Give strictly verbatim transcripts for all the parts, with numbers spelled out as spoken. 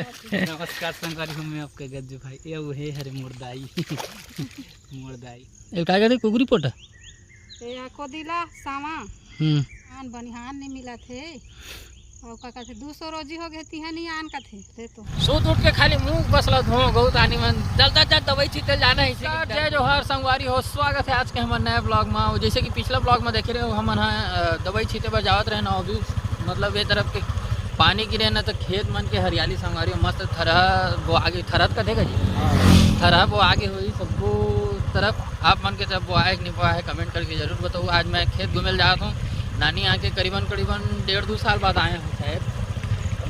नमस्कार संगवारी हो, मैं आपके गज्जू भाई। ये वो हे हरे मोर दाई। मोर दाई। ये का कहते, कुकरी पोटा? ये कोदिला सामा। हम्म। आन बनिहान नहीं मिला थे। और का कहते, दो सौ रोजी हो गए, तिहा नहीं आन का थे, रे तो। सूत उठ के खाली मुंह बसला धो गौ तानी मन, जल्दा जल्द दवाई छीते जाना है इसी के डर। जय जोहार संगवारी हो, स्वागत है आज के हमर नए vlog में। और जैसे कि पिछला vlog में देखे रहे हो, हमन ह, अ, दवाई छीते बर जावत रहे ना, अभी मतलब ये तरफ के पानी गिरे ना, तो खेत मन के हरियाली संगवारी हो, मस्त थरहा बोआ गे, थरहा कथे का जी? हाँ। थरहा बोआ गे होही सब्बो तरफ। आप मन के तरफ बोआ है कि नहीं बोआ है, comment करके जरूर बताओ। आज मैं खेत घूमे ल जात हूँ, नानी आके करीबन करीबन डेढ़ दो साल बाद आए हूँ शायद।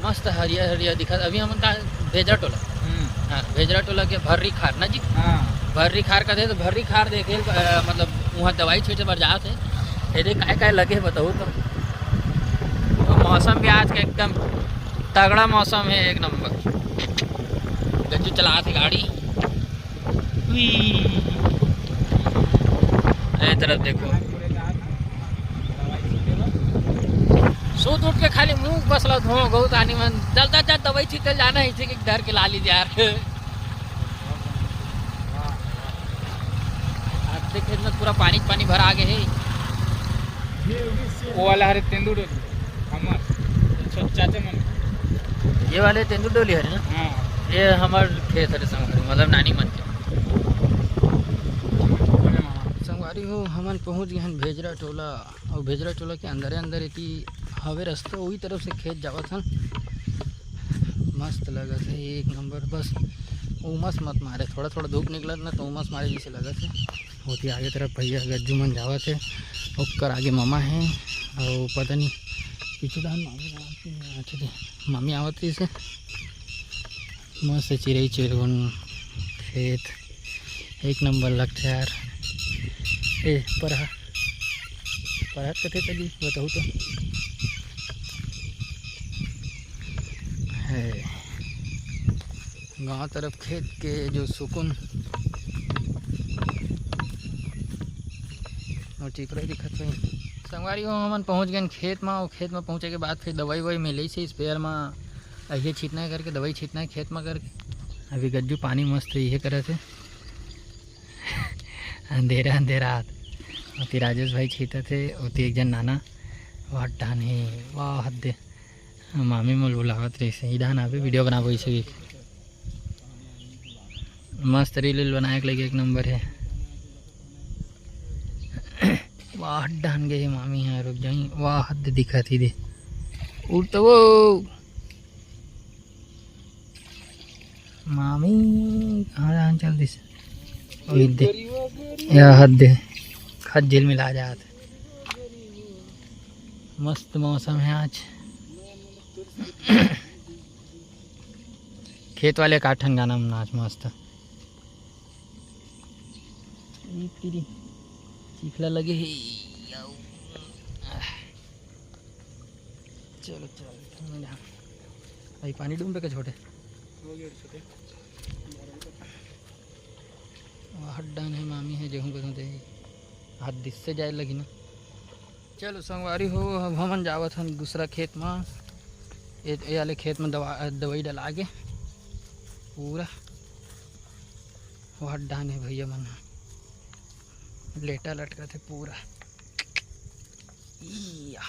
मस्त हरियर हरियर दिखत। अभी हमन का भेजरा टोला। हम्म। हाँ, भेजरा टोला के भर्री खार ना जी। हाँ। भर्री खार कथे तो भर्री खार देखे ल, अ, मतलब वहाँ दवाई छीटे बर जात है। ये देख काय काय लगे हे बताओ तो। तो मौसम भी आज का एकदम तगड़ा मौसम है, एक नंबर। गज्जू चलात हे गाड़ी। उई। ए तरफ देखो। सूत उठ के खाली मुंह बसला धो गौ तानी मन, जल्दा जल्द दवाई छीते जाना है इसी के डर के लाली यार। आज देख खेत में पूरा पानी पानी भरा आगे है। वो वाला हरे तेंदू डोली, हमर छो-, चाचा मन। ये वाले तेंदू डोली हरे ना? हाँ। ये हमर खेत हरे संगवारी, मतलब नानी मन के। संगवारी हो, हमन पहुँच गए हैं भेजरा टोला। और भेजरा टोला के अंदरे अंदर एती हवे रास्ता, वही तरफ से खेत जावत हन। मस्त लगत है, एक नंबर। बस उमस मत मारे, थोड़ा थोड़ा धूप निकलत ना तो उमस मारे जैसे लगत है। होती आगे तरफ भैया गज्जू मन जावत है, ओकर आगे मामा है, और पता नहीं पीछे डाहन मामी आवत है, अच्छा जी, मामी आवत है इसे। मस्त चिरई चिरगुन खेत, एक नंबर लगथे यार। ए, परहा, परहा कथे तली बताऊ तो। है गांव तरफ खेत के जो सुकून, और चिपरा दिखत हे। संगवारी हो, हमन पहुंच गए खेत में, और खेत में पहुंचे के बाद फिर दवाई ववाई मिले से स्प्रेयर में अहिए छीतना है करके, दवाई छीतना है खेत में करके। अभी गज्जू पानी मस्त इहे करत हे। अंधेरा अंधेरा आत। ओती राजेश भाई छीतत हे, ओती एक जन नाना, वाह डान हे, वाह हद दे। मामी मोल बुलावत रहिस हे, इधान आबे वीडियो बनाबो इसे भी। मस्त reel वील बनाए के लगे एक नंबर हे। वाह डान गे हे मामी, हाँ रुक जाई, वाह हद दिखत ही दे। उड़ तो वो मामी कहाँ जान चल दिस? ओही दे। या हद दे। खत जेल मिला जात। मस्त मौसम है आज। खेत वाले का ठन गाना में नाच मस्त। ई तेरी चिखला लगे हे। चलो, चलो, ठंडा। भाई, पानी डूम पे के छोटे। हो गया छोटे। वाह, हड्डान हे, मामी हे, जेहू कथों ते। हाथ दिस से जाए लगी ना। चलो, संगवारी हो, अब हमन जावत हन दूसरा खेत मा। ये, ये वाले खेत में दवा, दवाई डला के पूरा। वाह, हड्डान हे भैया मन। लेटा लटका थे पूरा। इया।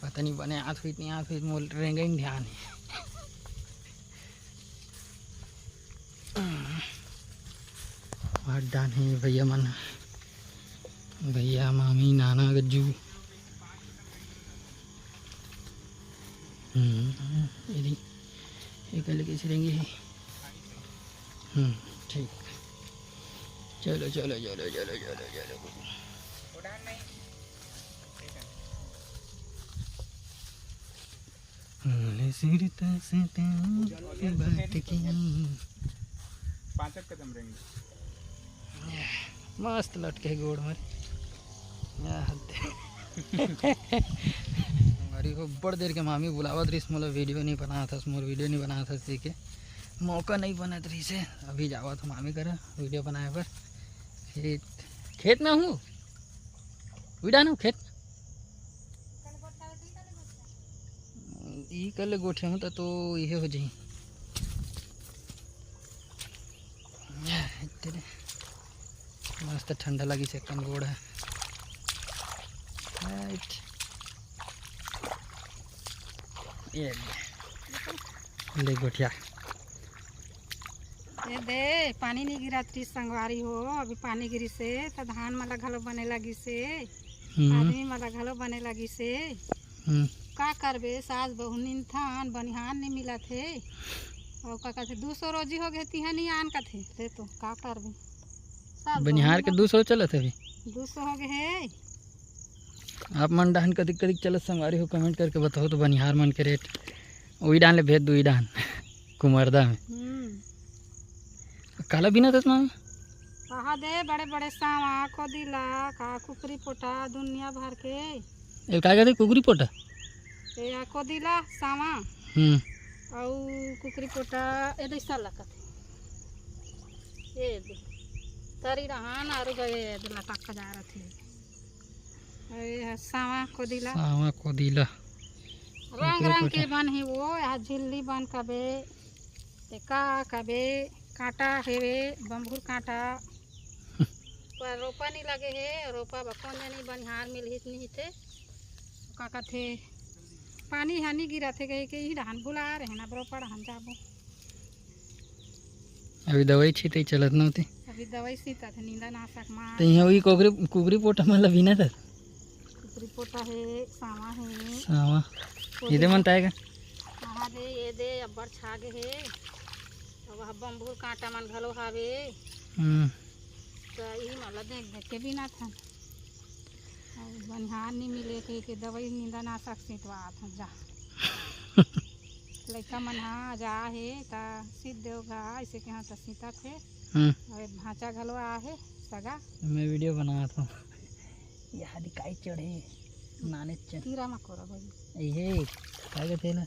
पता नहीं बने आत हुई, नहीं आत हुई, मोल रेंगे ही ध्यान है। हड्डान हे भैया मन, भैया, मामी, नाना, गज्जू। हम्म, ये दी, ये कल कैसे रहेंगे? हम्म, ठीक। चलो, चलो, चलो। बोले सिरता से तेरी बात की। पाँच कदम रहेंगे। मस्त लटके गोड़ मर। या हद। अरे हो, बड़ देर के मामी बुलावत रहिस, मोला वीडियो नहीं बनावत हस, मोर वीडियो नहीं बनावत हस, ठीक है, मौका नहीं बनत रहिस हे। अभी जावत हूँ मामी करा वीडियो बनाए बर। खेत, खेत में हूँ, वीडियो ना खेत। ई कर ले गोठियाहूँ त तो इहे हो जाही। तेरे मस्त ठंडा लगिस, एकदम गोड़ हे। राइट। ये ले। ले गोठिया। ये दे, पानी नहीं गिरत रहिस संगवारी हो, अभी पानी गिरिस हे त धान मन ला घलो बने लगिस हे, हम्म। आदमी मन ला घलो बने लगिस हे। हम्म। का करबे, सास बहू निंदथन, बनिहार नहीं मिलत हे। अउ का कथे, दू सौ रोजी हो गे, तिहा नहीं आन कथे, ले तो का करबे। सास बहू बनिहार के निंदत दू सौ चलत हे अभी। दू सौ हो गे हे। आप मन डहन कतिक कतिक चलत संगवारी हो, comment करके बताओ तो बनिहार मन के रेट। उही डहन ले भेज दू, ई डहन कुमरदा में। हम्म। काला बिनत हस मामी? कहा दे, बड़े बड़े सावा, कोदिला, का कुकरी पोटा, दुनिया भर के। ए, का कहते कुकरी पोटा? ए, कोदिला, सावा। हम्म। अउ कुकरी पोटा, ए दे साला कथे। ए दे। तरी रहन, अरु गए, ए दे लटक के जा रथे। अरे, ये सावा कोदिला। सावा कोदिला। रंग कुकरी रंग के पोटा। बन हे वो, यहाँ झिल्ली बन कबे, ते का कबे, कांटा हेवे, बम्भूर कांटा। पर रोपा नहीं लगे हे, रोपा बर कोन जनी बनिहार मिलहिस नहीं थे। का कथे, पानी हनी गिरत हे कहिके इही डहन भुला रहे ना, अब रोपा डहन जाबो। अभी दवाई छितई चलत न होती। अभी दवाई छितत हे, निंदा नाशक मार। तो यहाँ वही कुकरी, कुकरी पोटा मन ला बिनत हस? कुकरी पोटा हे, सावा हे। सावा। कोदिला। ये दे मन ताएगा। कहा दे, ये दे, अब्बड़ छागे हे। अब वह बम्भूर कांटा मन घलो हावे। हम्म। तो यही मन ला देख देख के बिनत हन। अउ बनिहार नहीं मिले कहिके दवाई निंदा नाशक छितवात हन जा। लइका मन हा जा हे त सीत देव गा, ऐसे के हा त सीतत हे। हम्म। अउ एक भांचा घलो आ हे सगा। मैं video बनात हूँ। यहाँ दिखाई चढ़े नाने चढ़। कीरा मकोरा भाई। ये का कहते ना?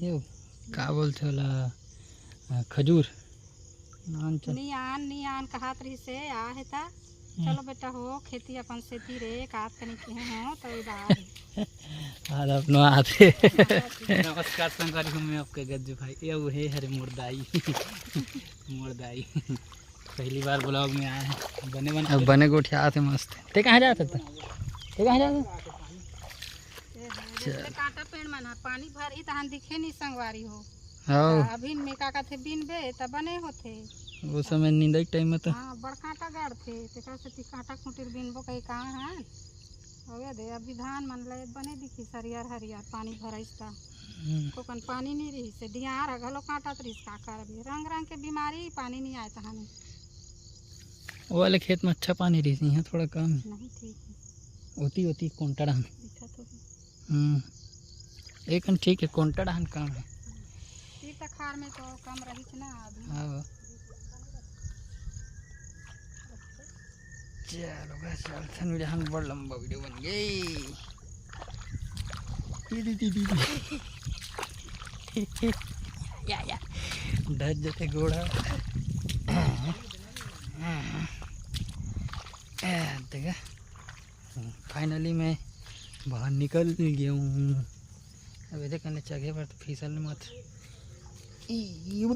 ये का बोलते वाला, अ, खजूर। नान चल। नी आन, नी आन कहत रहिस हे, आ हे ता। हम्म। चलो बेटा हो, खेती अपन सेती रे, कात कनी के हो, तो उधार। आज अपनो आते। नमस्कार संगवारी हो, मैं आपके गज्जू भाई। ये वो हे हरे मोर दाई। मोर दाई। पहली बार vlog में आए हैं। बने बने अब बने गोठियात हे मस्त। ते कहाँ जात हस? ते कहाँ जात हस? ए, ए, चल। कांटा पेड़ मन ह, पानी भरही तहन दिखे नहीं संगवारी हो। हाँ। अभी में का कथे बिनबे त बने होथे। वो समय निंदाई के time में तो। हाँ, बड़ कांटा गाड़थे, तेकर सेती कांटा खूंटी ल बिनबो कही कहाँ है। हो गया दे, अभी धान मन ले बने दिखिस हरियर हरियर, पानी भराइस त। हम्म। कोकन पानी नहीं रहिस, दियार ह घलो कांटत रहिस, का करबे? रंग रंग के बीमारी, पानी नहीं आए तहाने। वो वाले खेत में अच्छा पानी रहिस, यहाँ थोड़ा कम है। नहीं, ठीक है। ओती, ओती कोंटा डहन। दिखा तो है। हम्म। एक ठीक है, कोंटा डहन कम है। तीर तखार में तो कम रहिस ना अभी। हाँ। चलो गा, चलथन video, हम बड़ लंबा video बन गई। ये दे, दे, दे, दे। या, या। डर जते गोड़ा। देखा, finally मैं बाहर निकल गया हूँ। अब एदे कने चघे बर तो फिसल मत। ई,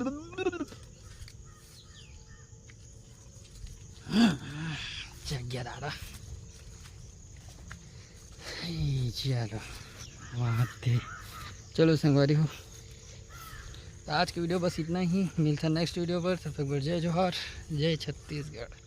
चघ गया दादा। ई, चलो, वहाँ थे। चलो संगवारी हो, आज के video बस इतना ही। मिलता next video पर, तब तक बर जय जोहार, जय छत्तीसगढ़।